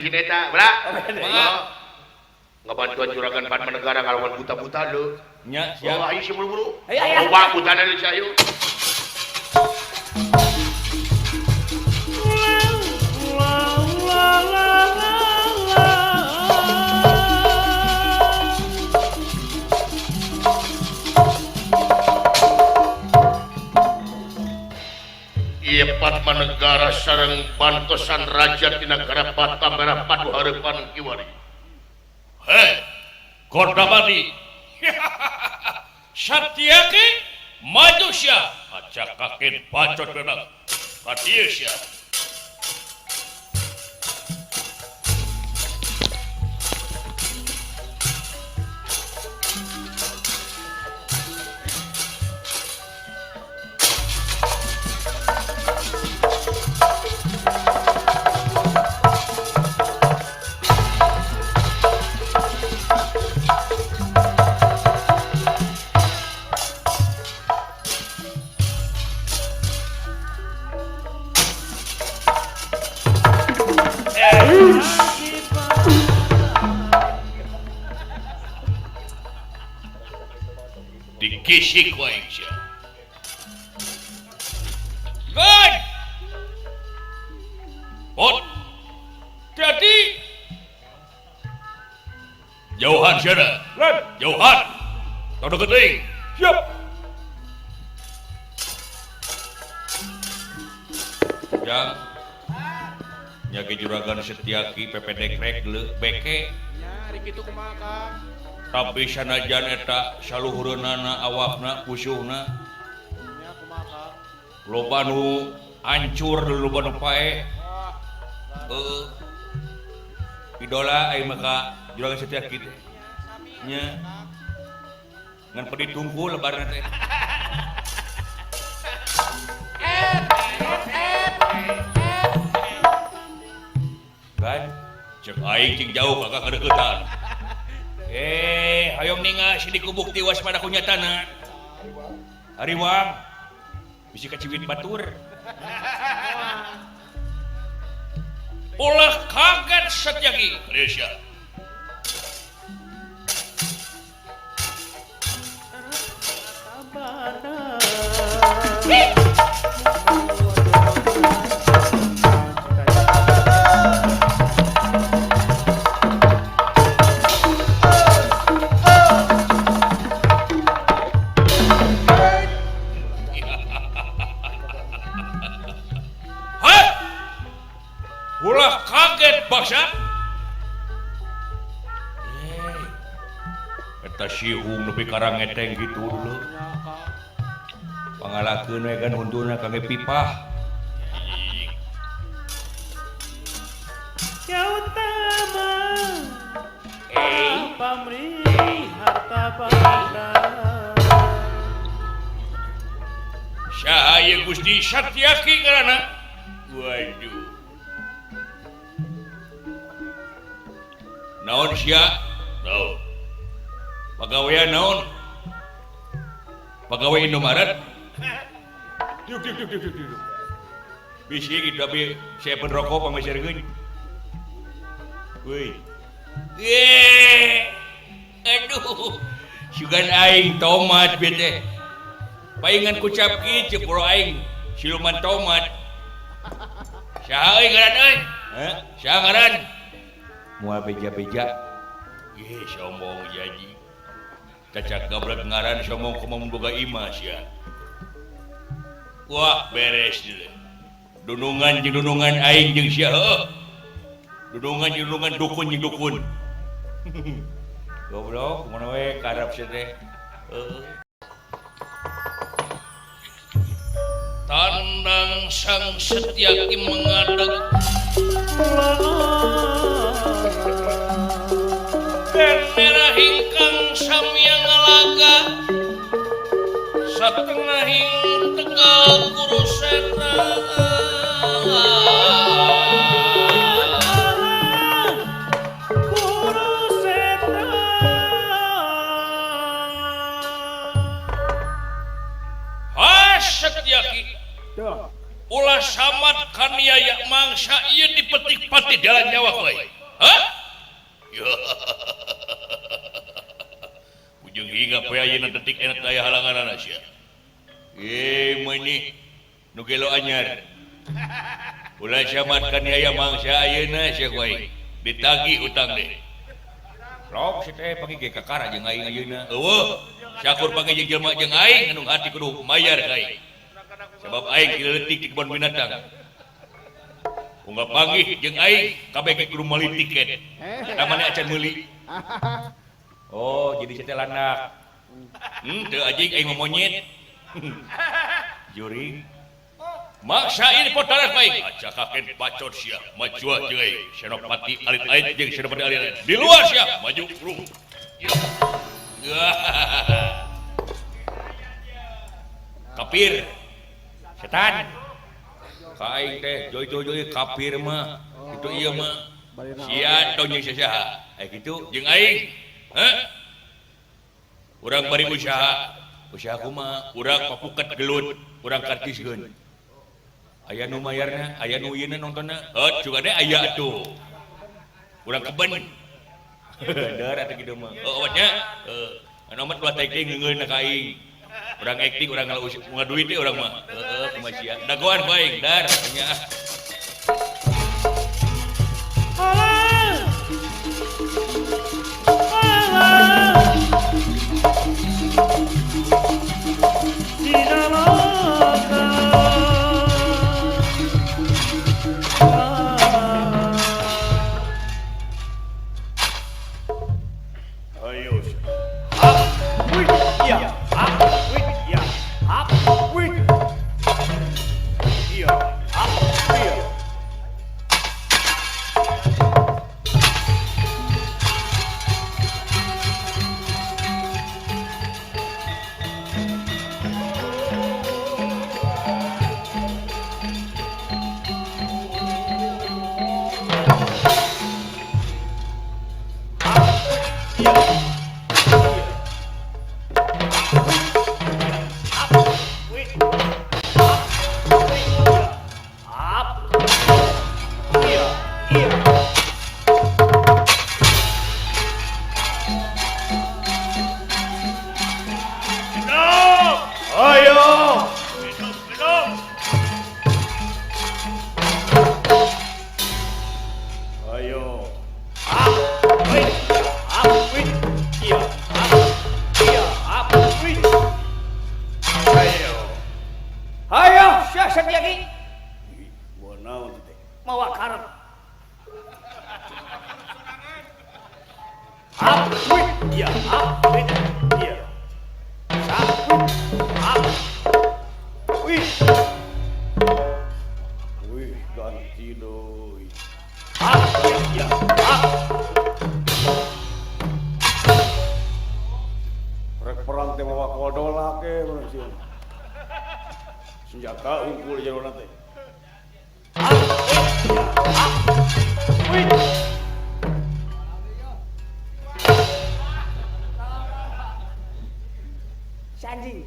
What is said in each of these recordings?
Eta bra. Ngabantuan juragan Padma Negara ngalawan buta-buta lho. Nya siap. Oh, ayo si buru-buru. Ayo, ayo. Loba butana deui ayo. Ieu Padma Negara sareng bantosan raja di negara Batam merah padu harapan kiwari. Hei, Kordapati. Satyaki maju sia. Acak kakin bacot benak. Ka dieu sia. Dikisik wae sia. Good. Pot. Jadi jauhan sia. Jauhan. Tong deket teuing. Siap. Jang. Nya ge juragan Setiaki PPD krek leuh beke. Nya ari kitu kumaha Kang? Tapi sanajan eta saluhureunana awakna kusuhna nya kumaha Kang? Loba nu hancur loba nu paeh. Heeh. Idola ai maka juragan Setiaki teh. Nya. Ngan pedit tungku lebaran teh. Kan cek aing cing jauh kakak kadeukeutan. Hoyong ningal sidik ku bukti waspada ku nyatana. Hariwang bisi kaciwit batur. Ulah kaget Satyaki. Resya. Ulah kaget bangsa. Eta sihung nepi ka ngeteng kitu dulu. Pangalakeun we kan huntuna kangge pipah. Ya utama pamrih harta banda. Saha ieu Gusti Satyaki ngaranna? Waduh. Naon sia? Naon? Pagawean naon? Pagawe Indomaret? Diuk diuk diuk diuk diuk. Bisi kitu abi saya rokok pangmeserkeun. Weuy. Ye. Aduh. Sugan aing tomat bieu teh. Paingan kucap kieu ceuk bro aing siluman tomat. Saha euy ngaran euy? Heh, saha ngaran? Moal beja-beja. Ih, sombong jaji. Cacak gabrek ngaran sombong kumaha mun boga imah sia. Wah, beres deui. Dunungan jeung dunungan aing jeung sia heuh. Dunungan jeung dunungan dukun jeung dukun. Goblok, kumaha we karep sia teh. Heuh. Tandang sang Satyaki mengadeg. Merah ingkang samya ngalaga satengahing tegal kuruseta. Kuruseta. Ha Satyaki. Ulah samat kaniaya mangsa ieu dipetik-petik. Senopati jalan nyawa ku aing. Hah? Ujung hingga poe ayeuna detik enak daya halanganana sia. Meuni nu gelo anyar. Ulah samat kaniaya mangsa ayeuna sia ku aing. Ditagih utang deh. Rok si teh panggih ge kakara jeung aing ayeuna. Eueuh, syakur panggih jeung jelema jeung aing anu hati kudu mayar ka aing. Sebab aing leutik di kebon binatang. Unggal panggih jeung aing kabeh ge kudu meuli tiket. Namanya acan meuli. Oh, jadi si teh landak. Teu anjing aing mah monyet. Juring. Maksa ini potaran baik. Acak kaken bacot sia, maju jeung aing. Senopati alit-alit jeung Senopati alit-alit. Di luar sia, maju bro. Kapir. Setan. Ka aing teh joy-joy kafir mah. Itu ieu mah. Sia tong jeung saha. Aya kitu jeung aing. Hah? Urang bari usaha. Usaha kumaha? Urang papuket gelut, urang kartiskeun. Aya nu mayarna, aya nu ieuna nontonna. Heuh, juga deh aya atuh. Urang keben. Dar atuh kitu mah. Heuh, nya. Heuh, anu mah ulah teh ngeungeun ka aing. Urang akting, urang ngalah duit teh urang mah. Heuh, kumaha sia. Dagoan ku aing, dar nya. Ayo. Senjata unggul jalurna teh. Sanji.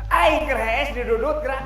Aing keur hees didudut gerak.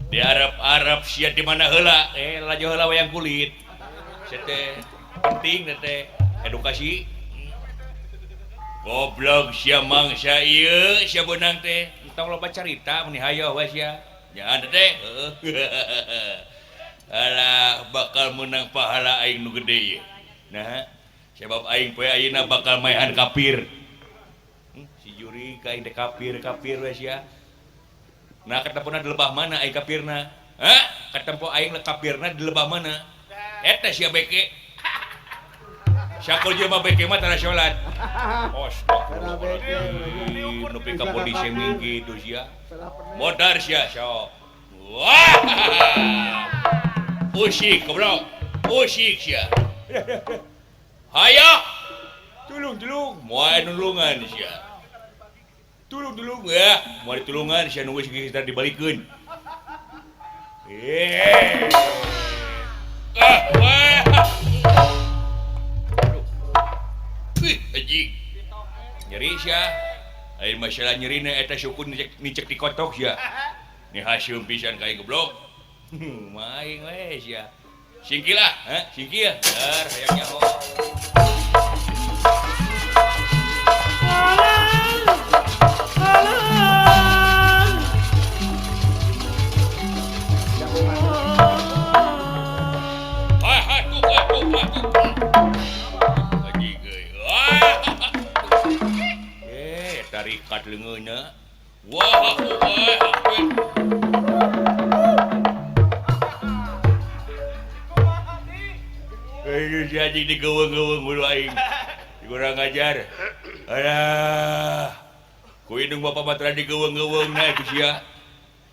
Di Arab-Arab sia di mana heula? Laju heula wayang kulit. Sia teh penting teh. Edukasi. Goblok sia mangsa ieu sia beunang teh. Entong loba carita mun hayoh we sia. Jangan teh. Heeh. Alah bakal menang pahala aing nu gede ieu. Nah, sebab aing poe ayeuna bakal maehan kafir. Si juri ka aing teh kafir-kafir we sia. Nah, ketempona di lebah mana aing kafirna? Hah? Katempo aing kafirna di lebah mana? Eta sia beke. Sakul jelema beke mah tara salat. Astagfirullahaladzim, nepi ka polisi minggi kitu sia. Modar sia sok. Wah! Usik goblok. Usik sia. Hayo. Tulung-tulung, moal nulungan sia. Tulung-tulung ya, moal ditulungan sia nu geus geus dibalikeun. Ah, wah. Ih, anjing. Nyeri sia. Lain masalah nyerina eta syukur nicek di kotok sia. Ni haseum pisan ka aing goblok. Maing we sia. Singkil ah, ha? Singkil. Dar hayang nyaho. Ah, atuh atuh atuh. Anjing euy. Eh, tarikat leungeunna. Wah, wah, aduh, si anjing digeuweung-geuweung bulu aing. Kurang ajar. Alah. Ku indung bapa mah tara digeuweung-geuweung na ku sia.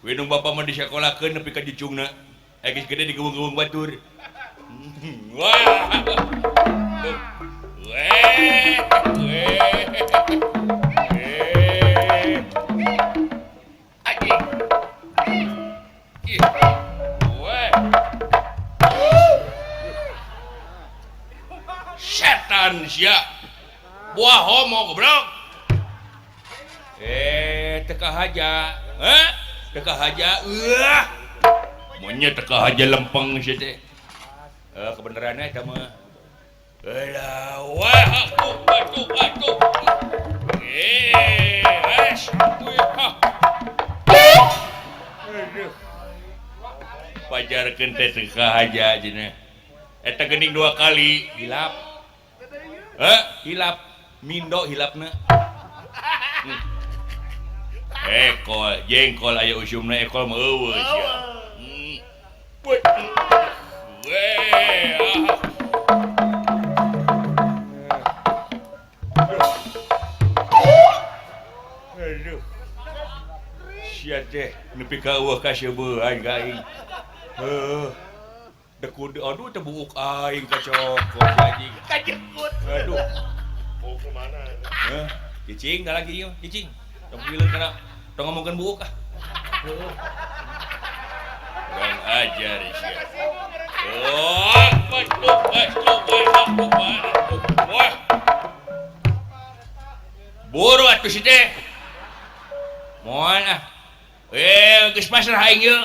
Ku indung bapa mah disakolakeun nepi ka cucungna. Geus gede digeuweung-geuweung batur. Wah. Weh. Weh. Anjing. Ih. Weh. Setan sia. Buah homo goblok. Teka haja. Hah? Teka haja. Eueuh. Monyet teka haja lempeng sia teh. Kebenaranna eta mah. Alah, wah, atuh atuh atuh. Es. Aduh. Pajarkeun teh teka haja cenah. Eta geuning dua kali hilap. Heh, hilap. Mindo hilapna. Ekol, jengkol aya usumna ekol mah eueuh sia. Weh. Aduh. Sia teh nepi ka eueuh kaseubehan ka aing. Heuh. Deku aduh teh buuk aing kacokot anjing. Kajekut. Aduh. Buuk ke mana? Heh, cicing dah lagi ieu, cicing. Tong pileun kana tong ngomongkeun buuk ah. Heuh. Kurang ajar sia. Oh, waduh, waduh, waduh, waduh. Wah. Buru atuh si teh. Moal ah. Geus pasrah aing ieu.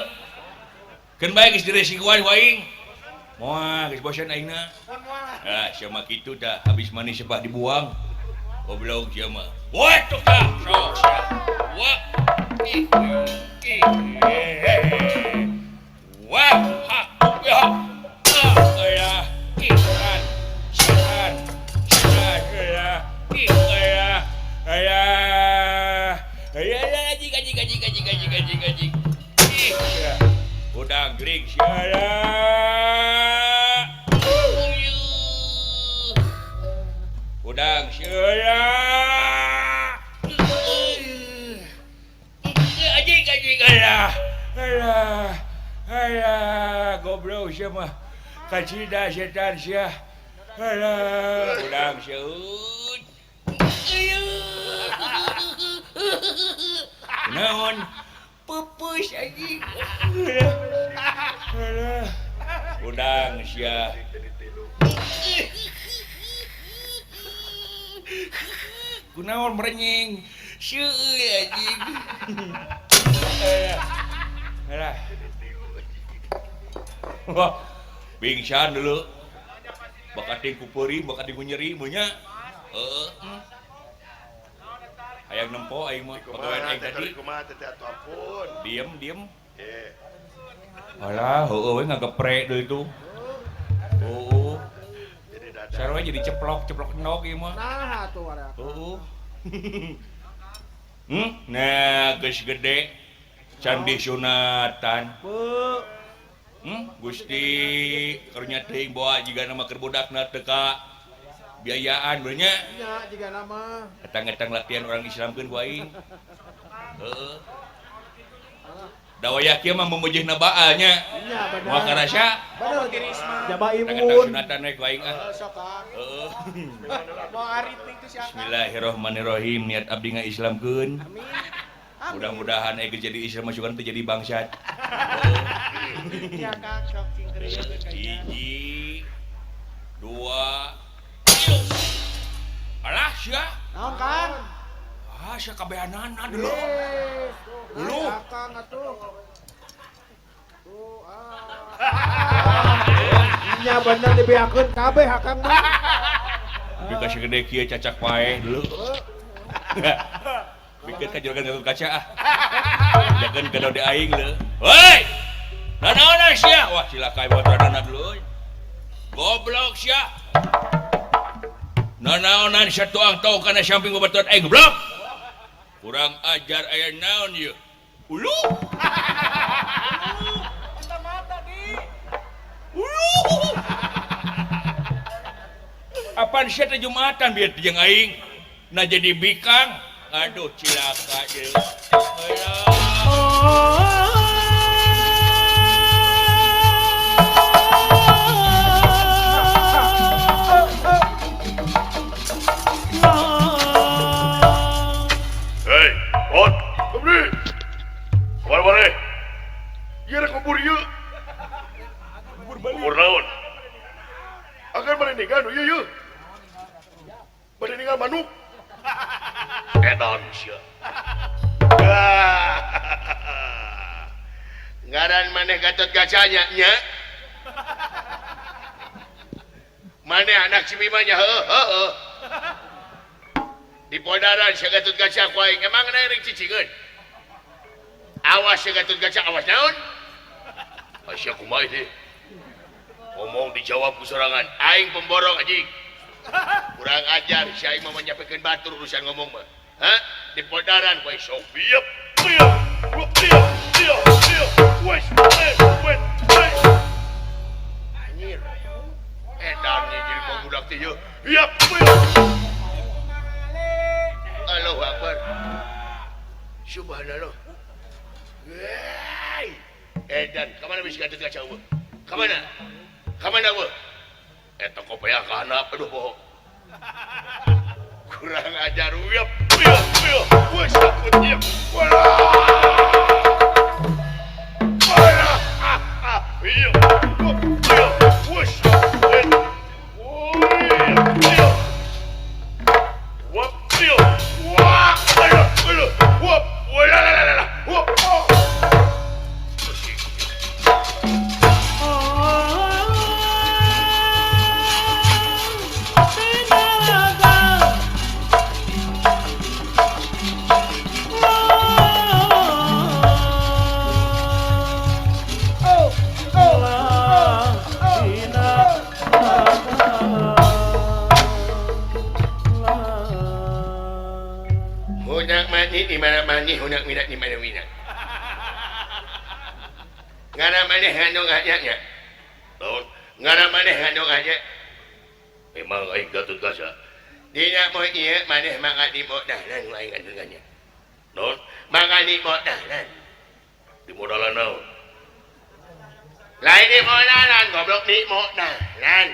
Keun bae geus diresikuan ku aing. Moal geus bosan aingna. Ah, sia mah kitu tah, habis manis sepah dibuang. Goblok sia mah. Wah, tuh tah, sok sia. Wah. Ih. Ih. Wah, ha, ya. Ah, ya. Ih, kan. Setan. Setan, ya. Ih, ya. Ya. Ya, ya, anjing, anjing, anjing, anjing, anjing, anjing, anjing. Ih, ya. Udang gering sia. Udang sia. Anjing, anjing, alah. Alah. Alah, goblok sia mah. Kacida setan sia. Alah, udang sia. Naon? Pupus anjing. Alah. Udang sia. Kunaon merenying? Seueuh anjing. Alah. Wah, pingsan dulu. Bakat ku peurih, bakat ku nyeri mah nya. Heeh. Hayang nempo aing mah pagawean aing tadi. Kumaha teh atuh ampun. Diem diem. Alah, heueuh we ngageprek deui tuh. Heueuh. Jadi dadah. Sarua jadi ceplok-ceplok endog ieu mah. Nah atuh ada. Heueuh. Nah, geus gede candi sunatan. Gusti karunya teuing boa jiga nama keur budakna teu ka biayaan beunya. Nya jiga nama. Etang-etang latihan orang Islamkeun ku aing. Heeh. Da wayah kieu mah memujihna baal nya. Nya bener. Moal karasa. Bener. Jaba Etang-etang imun. sunatan we ku aing ah. Sok Kang. Heeh. Mau arit nih teh si Akang. Bismillahirrahmanirrahim niat abdi ngaislamkeun. Amin. Mudah-mudahan aya jadi Islam masukan teu jadi bangsat. Ya Kang sok cing krieukeun ka nya. Hiji, dua, tilu. Alah sia. Naon Kang? Ah sia kabehanana dulu. Dulu. Akang atuh. Tuh ah. Nya bener dibeakeun kabeh Akang mah. Tapi kasih gede kieu cacak pae dulu. Bikin ka juragan Gatot Kaca ah. Jagan ka di aing leuh. Hoi! Nanaonan sia? Wah cilaka ieu baturanna dulu. Goblok sia. Nanaonan sia tuang tau kana samping babaturan aing goblok. Kurang ajar aya naon ieu? Ulu. Eta mata di. Ulu. Apaan sia teh Jumatan biar jeung aing? Nah jadi bikang. Aduh cilaka jeung. Hei, on, kebri. Kemana mana? Ieu rek kubur ieu. Kubur naon? Akan bade ninggal nu ieu ieu. Bade ninggal manuk. Edan sia. Ngaran maneh Gatot Kacanya nya. Maneh anak si Bima nya heueuh heueuh. Di podaran sia Gatot Kaca ku aing emang na rek cicingeun. Awas sia Gatot Kaca awas naon? Sia kumaha teh? Ngomong dijawab ku sorangan, aing pemborong anjing. Kurang ajar si aing mah menyampaikan batur urusan ngomong mah. Hah? Di podaran ku aing sok biep biep biep biep biep wes wes wes. Anjir. Edan nih jelema budak teh ieu. Biep biep. Allahu Akbar. Subhanallah. Hei. Edan, ka mana bisa Gatot Kaca eueuh? Ka mana? Ka mana eueuh? Eta kopea ka handap aduh bohong. Kurang ajar uyep uyep uyep. Wes takut ieu. Walah. Walah. Uyep. Uyep. Wes. Uyep. Wap uyep. Wah. Aduh, aduh. Wap. Walah la la la. Wap. Di mana mani hunak minak di mana minak. Ngana maneh ngandung nya nya. Naon? Ngana maneh ngandung nya. Memang aing Gatot Kaca. Dina moe ieu maneh mangga di modalan ku aing ngandung nya. Naon? Mangga di modalan. Di modalan naon? Lain di modalan goblok di modalan.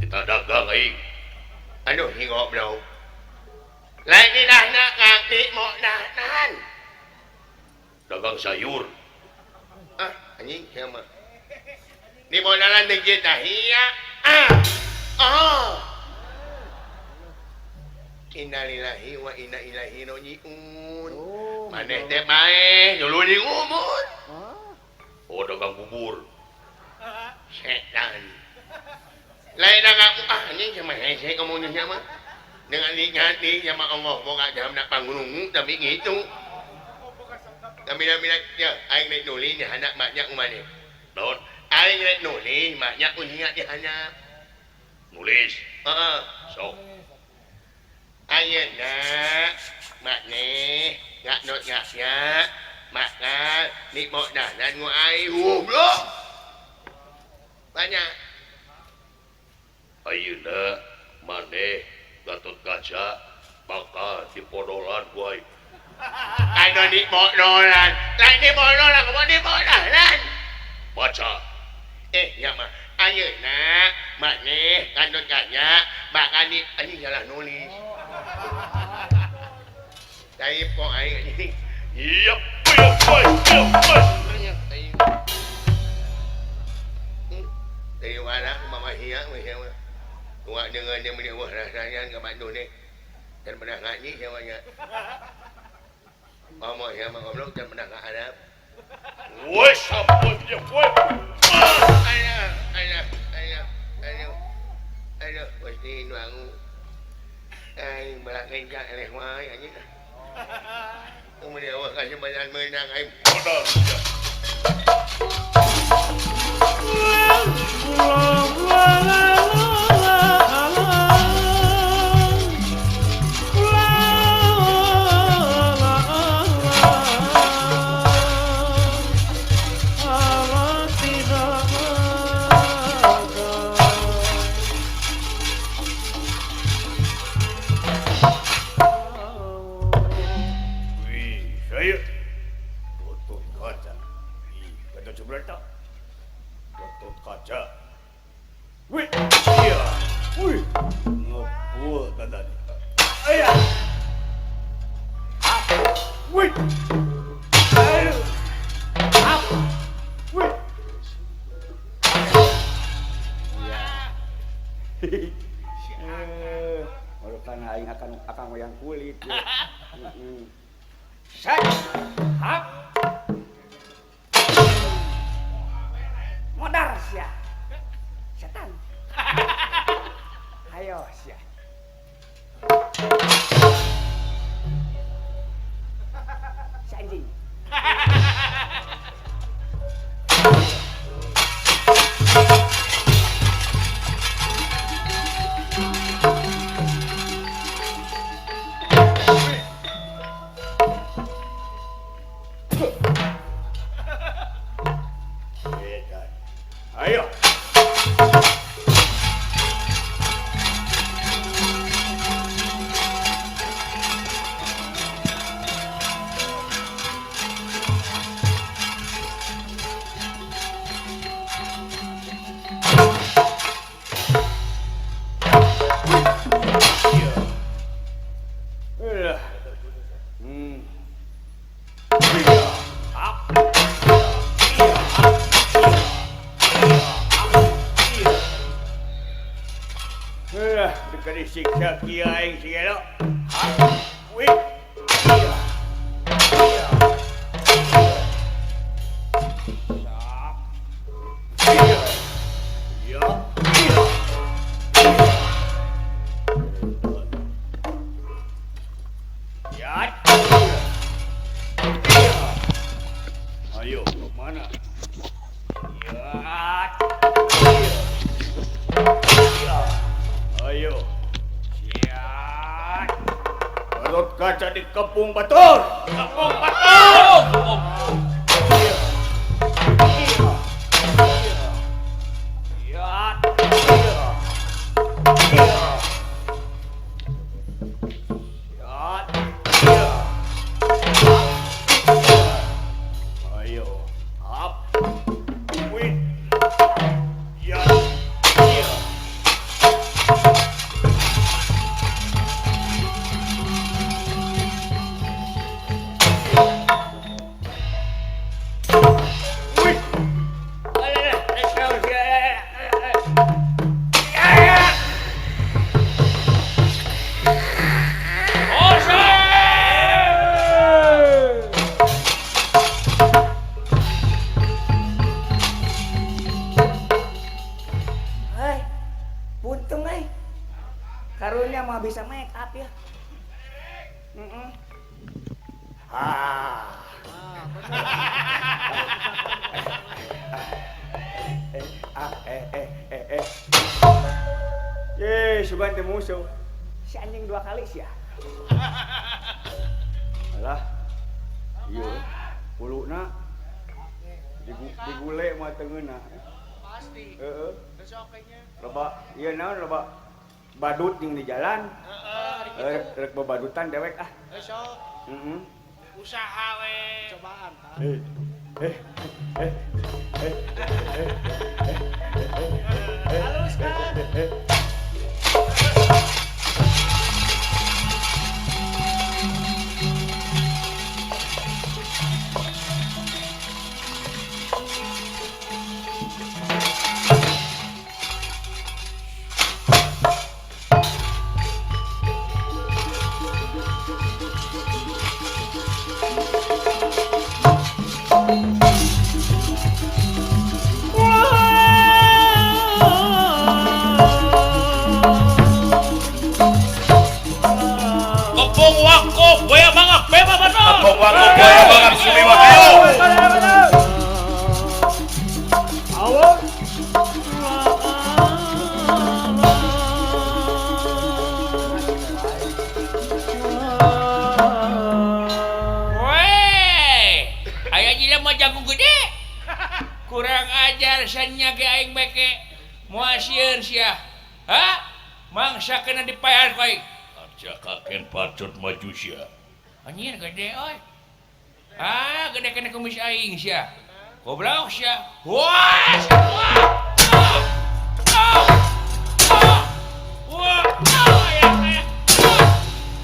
Kita dagang aing. Aduh hi goblok. Lain di dahna ngangti modalan. Dagang sayur. Ah, anjing sia mah. Di modalan teh kieu tah iya. Ah. Oh. Innalillahi wa inna ilaihi rajiun. Maneh teh bae nyuluh jeung umur. Oh, dagang bubur. Setan. Lain ngaku ah anjing sama hese ngomongnya mah. Dengan ngati sama Allah boga jam nak pangunung tapi gitu. Tapi ya aing rek nuli nya anak maknya umane. Naon? Aing rek nuli maknya unya di hanya. Nulis. Heeh. Sok. Ayeuna makne ngaknot ngaknya maka nikmok danan ku aing goblok. Banyak. Ayeuna maneh Gatot Kaca bakal dipodolan ku aing. Anu dipodolan. Lain dipodolan kumaha dipodolan? Baca. Ya mah ayeuna maneh Gatot Kaca bakal di anjing salah nulis. Taib kok aing anjing. Iya, iya, iya. Dari mana mama hia mah. Wah dengan dia meni wah rasanya ke Bandung ni. Dan pernah ngaji siapanya. Mama hia mah goblok dan pernah ke Arab. Woi, sampun dia woi. Alah, alah, alah, alah. Aduh, pasti nuangu. Aing balak ngejak eleh wae anjing. Kemudian awak kasih banyak menang aing. Modal dia. Siksa kiai segala. Ayo, kemana? Ayo. Gatot Kaca dikepung batur. Kepung batur. Ayo. Up. Wait. Ya. mah bisa make up ya. Heeh. Ah. Eh, sugan teh musuh. Si anjing 2 kali sih ya. Alah. Ieu huluna digule mah teu ngeunah. Pasti. Heeh. Besok kayaknya. Loba ieu naon loba badut jeung di jalan. Heeh, rek babadutan dewek ah. Besok. Heeh. Usaha we. Cobaan. Halus kan? Kepung wakop boya mangap beba batur. Kepung wakop boya mangap Sumiwa ayo. Awak. Weh, aya jelema jago gede. Kurang ajar sanya ge aing beke. Moal sieun sia. Ha? Mangsa kena dipayan ku aing. Kaken pacot maju sia. Anjir gede euy. Ah, gede kena kumis aing sia. Goblok sia. Wah! Wah!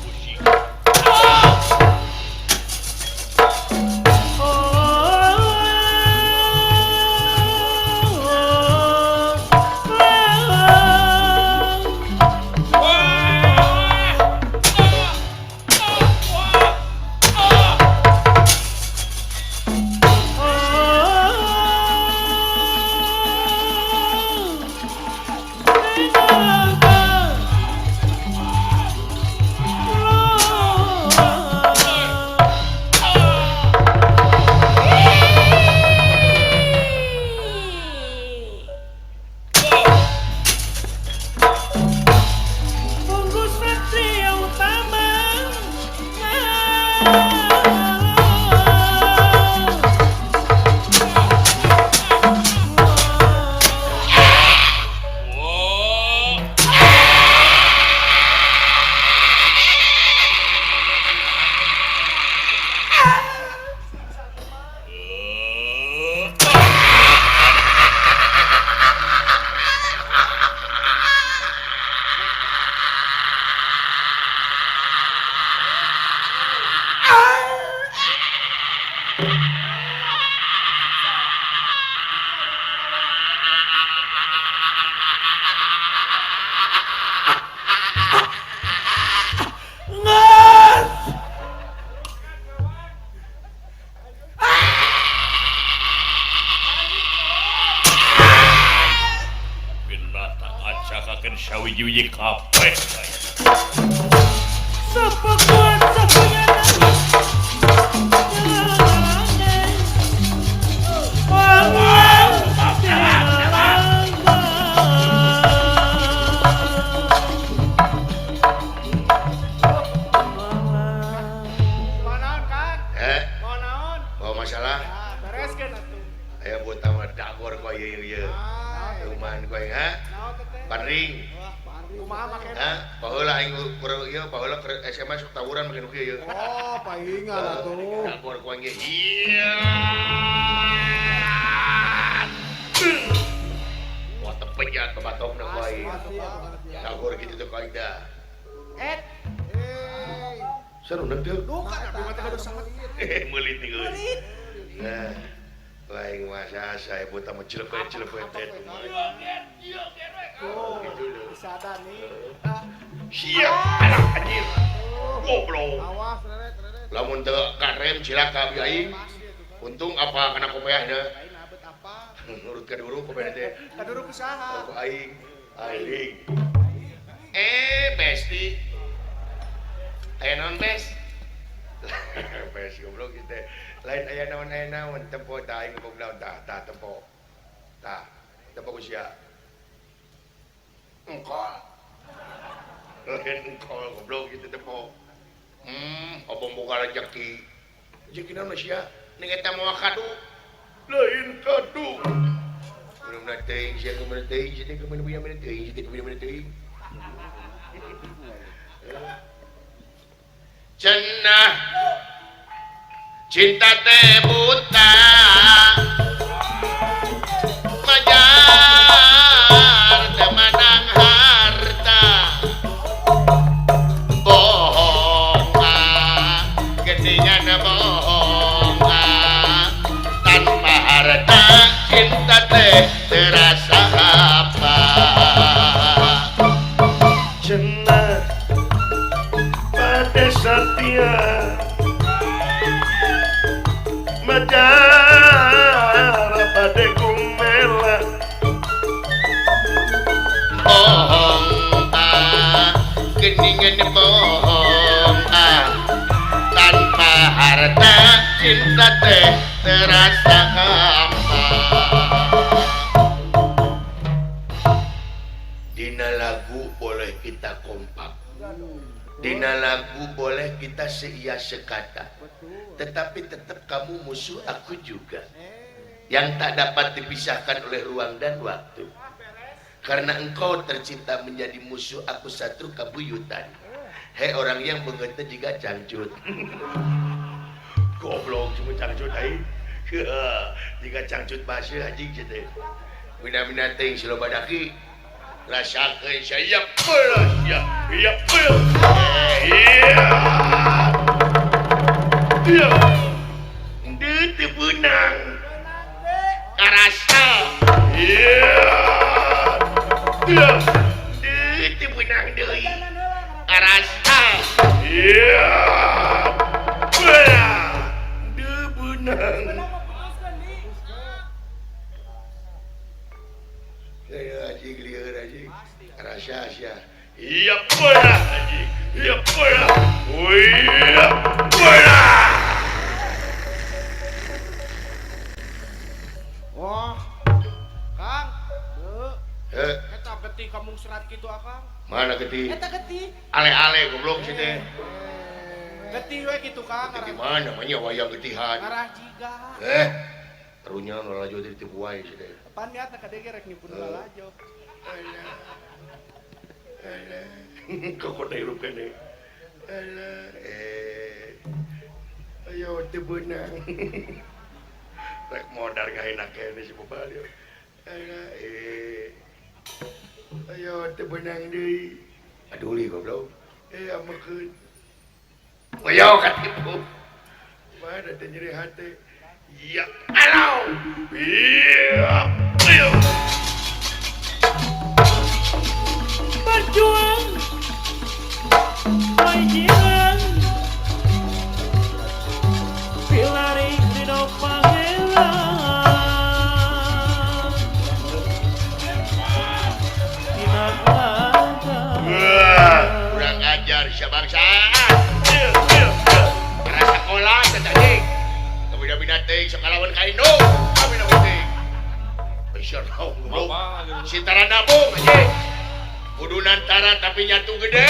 Pusing. Bungkus Satria Utama. Wah. Binatang acakakeun sawiji-wiji kabeh. Sepekuat sepengana. Mau naon kan? Eh, Mau naon? bawa masalah. Ah, bereskeun atuh. Aya buat tamat dagor ku ieu ieu. Ah, Lumayan ku aing ha. naon teh teh? Panring. Wah, kumaha makena? Ha, baheula aing kurang ieu baheula keur SMA sok tawuran make nu kieu ieu. Oh, pahingan atuh. Dagor ku aing ge. Iya. Wah, tepejat babatokna ku aing. Pasti atuh. Dagor kitu teh ku aing dah. Et. Eh. Seru teu. Duh, kan abi mah teh gaduh sangat. Meulit nih euy. Nah, lain masa saya buta mah cilepet-cilepet teh. Tuh, Gitu lho. bisa ada nih. Ah, Siap, anak anjir. Goblok. awas reret reret. Lamun teu karem cilaka bi aing. Pasti atuh. Untung apa kana kopeahna. Lain abet apa? Nurut ka duru kopeah teh. Kaduru kusaha? Ku aing. Aing. Besti. Aya naon bes? Bes goblok kitu. Lain aya naon tempo tah aing ngomong naon tah tah tempo. Tah, tempo ku sia. Engkol. Lain engkol goblok kitu tempo. Obong boga rejeki. Rejeki naon sia? Ning eta moal kadu. Lain kadu. Belum teuing sia kumaha teuing sia kumaha teuing sia kumaha teuing. Cenah cinta teh buta majar teu manang harta bohong ah geuningan bohong ah tanpa harta cinta teh terasa apa. Cenah pada setia majar pada kumela bohong ah geningan bohong ah tanpa harta cinta teh terasa apa. Dina lagu boleh kita kompak, dina lagu boleh kita seia sekata, tetapi tetap kamu musuh aku juga, yang tak dapat dipisahkan oleh ruang dan waktu. Karena engkau tercinta menjadi musuh aku satu kabuyutan. Hei orang yang mengerti jika cangcut. Goblok cuma cangcut aing. Jika cangcut baseuh anjing teh. Mina-mina teuing si loba daki. Rasakeun sia belas ya, iya belas. Iya. Iya. Deui teu beunang. Karasa. Iya. Iya. Deui teu beunang deui. Karasa. Iya. Deui beunang. Anjing lieur anjing. Rasa sia. Iya belah anjing. Iya belah. Iya belah. Wah. Kang. Heuh. Eta getih kamu serat kitu akang. Mana getih? Eta getih. Ale-ale goblok si teh. Getih we kitu Kang. Getih mana namanya wayang getihan. Ngarah jiga. Terunya lalajo teh ditipu wae si teh. Pan niatna ka deui rek nyumpun lalajo. Alah. Alah. Kok kota hirup keneh. Alah, Ayo teu beunang. Rek modar gaenak keneh si bobal ieu. Alah, Ayo teu beunang deui. Aduh li goblok. Amekeun. Ayo katipu. Mana teh nyeri hate. Ya, alau. Iya. Ayo. Berjuang bajiran pilari ridho pangeran kurang ajar sia bangsa. Keras sekolah tadi. Bina-bina teuing sakalawan ka indung. Bina teuing. Bisa naon goblok. Sintara nabung anjing. Kudu nantara tapi nyatu gede.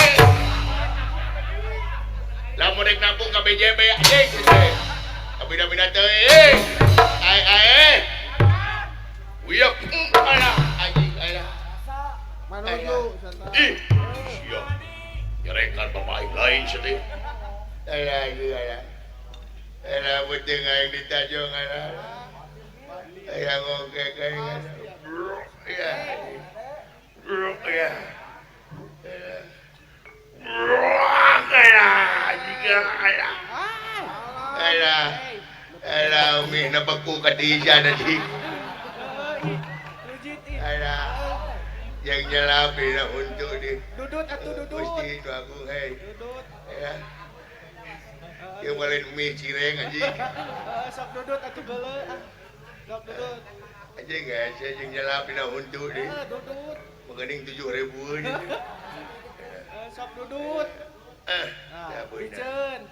Lamun rek nabung ka BJB anjing gede. Bina-bina teuing. Ai ai. Uyep alah anjing alah. Manuju ih. Sia. Nyerekan bapak aing lain sia teh. Alah alah. Alah penting aing ditajong alah. Aya ngokek aing. Ya. Ya. Alah. Alah. Alah umi na beku ka dieu anjing. Alah. Yang nyelap dina huntu di. Dudut atuh dudut. Gusti nu agung hei. Dudut. Ya. Ieu balen mie cireng anjing. Sok dudut atuh geuleuh ah. Sok dudut. Anjing geus jeung nyelap dina huntu di. Dudut. Meugening 7.000 anjing. Sok dudut. Ya piceun.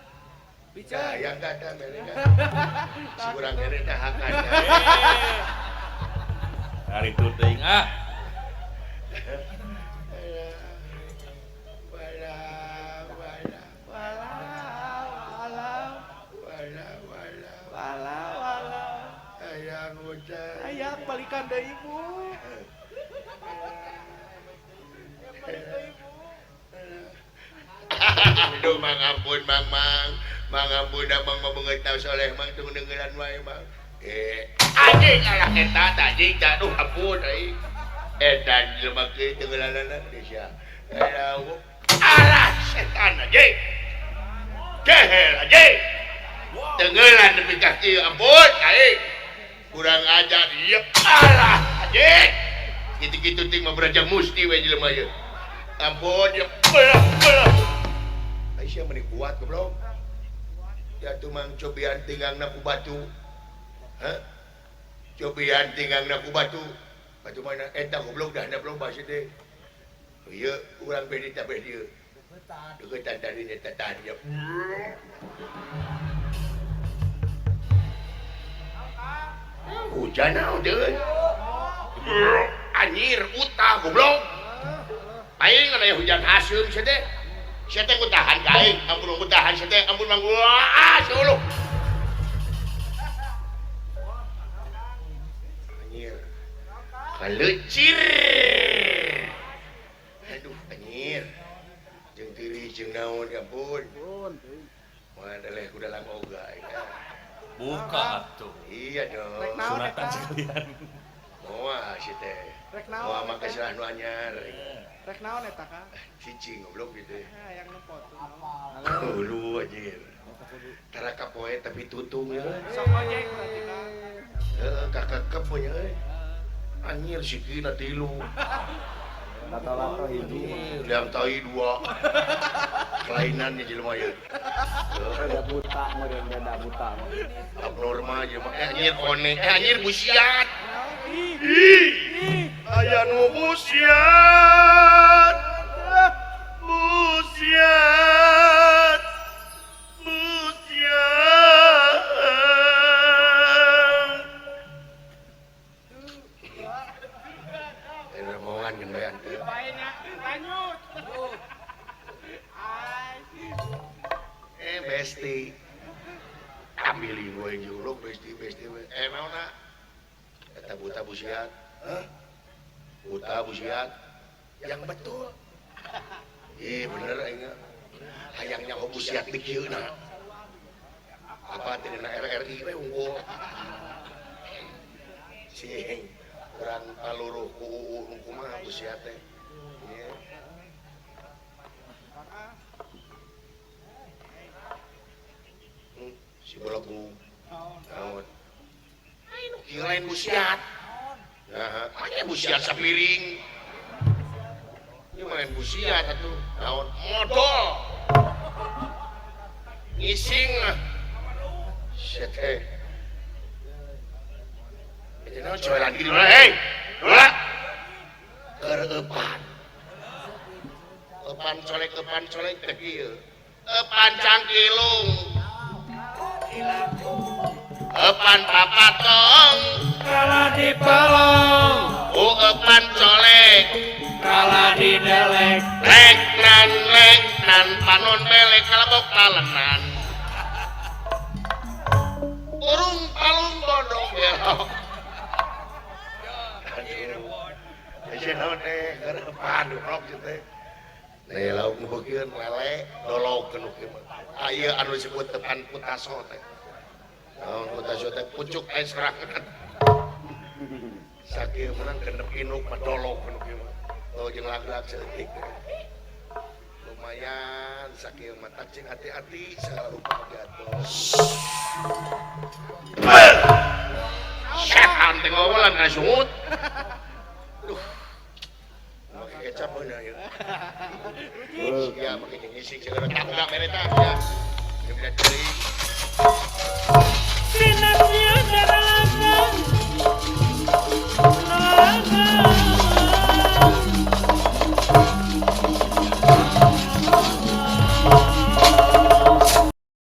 Piceun. Yang gada mereka. Si urang kene tahakan. Hari itu teuing ah. Ayang balikan deui ibu. Aduh mang ampun mang mang. Mang ampun abang mah beungeut tau soleh mang tong neungeulan wae mang. Anjing alah eta anjing aduh ampun euy. Edan jelema kieu tenggelanana sia. Alah setan anjing. Gehel anjing. Tenggelan nepi ka kieu ampun aing. Kurang ajar ieu alah anjing. Kitu-kitu ting mah berajang musti we jelema ieu. Ampun ieu belah belah. Aisyah meni kuat goblok. Ya tuh mang cobian tinggangna ku batu. Hah? Cobian tinggangna ku batu. Batu mana eta goblok dah goblok basi teh. Ieu urang bedi tabeh dieu. Deukeutan tadi nya tahan ieu. Hujan naon deui. Anjir utah goblok. Aing aya hujan haseum sia teh. Sia teh kutahan ka aing, ampun kutahan sia teh, ampun mang ah suluh. Anjir. Kalecir. Aduh anjir. Jeung tiri jeung naon ya ampun. Moal deleh ku dalam oga ya. Buka atuh. Iya dong. Sunatan sekalian. Moal si teh. Moal make salah nu anyar. Rek naon eta Kang? Cicing goblok gitu. Hayang nempo tuh. Hulu anjir. Tara kapoe tapi tutung ya. Sok ojek berarti Kang. Heeh, kakekep we nya euy. Anjir sikina tilu. Lato-lato hiji. Liang tai dua. Kelainannya jelema ieu. Rada buta meureun rada buta. Abnormal jelema. Anjir one. Anjir busiat. Ih. Aya nu busiat. Busiat. Busiat. Rombongan gendean teh. Lanjut. Besti. Ambil gue juluk besti besti. Naonna? Eta buta busiat. Hah? Buta busiat. Yang betul. Ih bener aing. Hayang nyaho busiat di kieu na. Apa teh dina RRI we unggul. Sing urang paluruh ku UU nu kumaha busiat teh. Ieu. Si belagu. Naon? Aing nu kieu lain busiat. Nah, makanya busiat sapiring. Ieu mah lain busiat atuh. Naon? Modol. Ngising lah. Sia teh. Eta naon coelan kieu hei. Dula. Keur eupan. Eupan colek teh kieu. Eupan cangkilung. Eupan papatong kalah dipelong. Oh eupan colek kalah didelek. Lek nan panon belek kalebok talenan. Urung palung bodong belok. Aduh. Sia naon teh keur eupan goblok ieu teh. Nih lauk nu beukeun lele dolog nu kieu mah. Aya anu disebut tepan putaso teh. Naon putaso teh pucuk aya serangan. Sakieu menang genep inuk mah dolog nu kieu mah. Oh jeung laglag saeutik teh. Lumayan sakieu mah cing hati-hati segala rupa jatuh. Setan teh ngowolan kana sungut. Duh. Make kecap beunah ieu. Sia make jeung ngising segala tangga mere tah ya. Jeung teuing. Sinatnya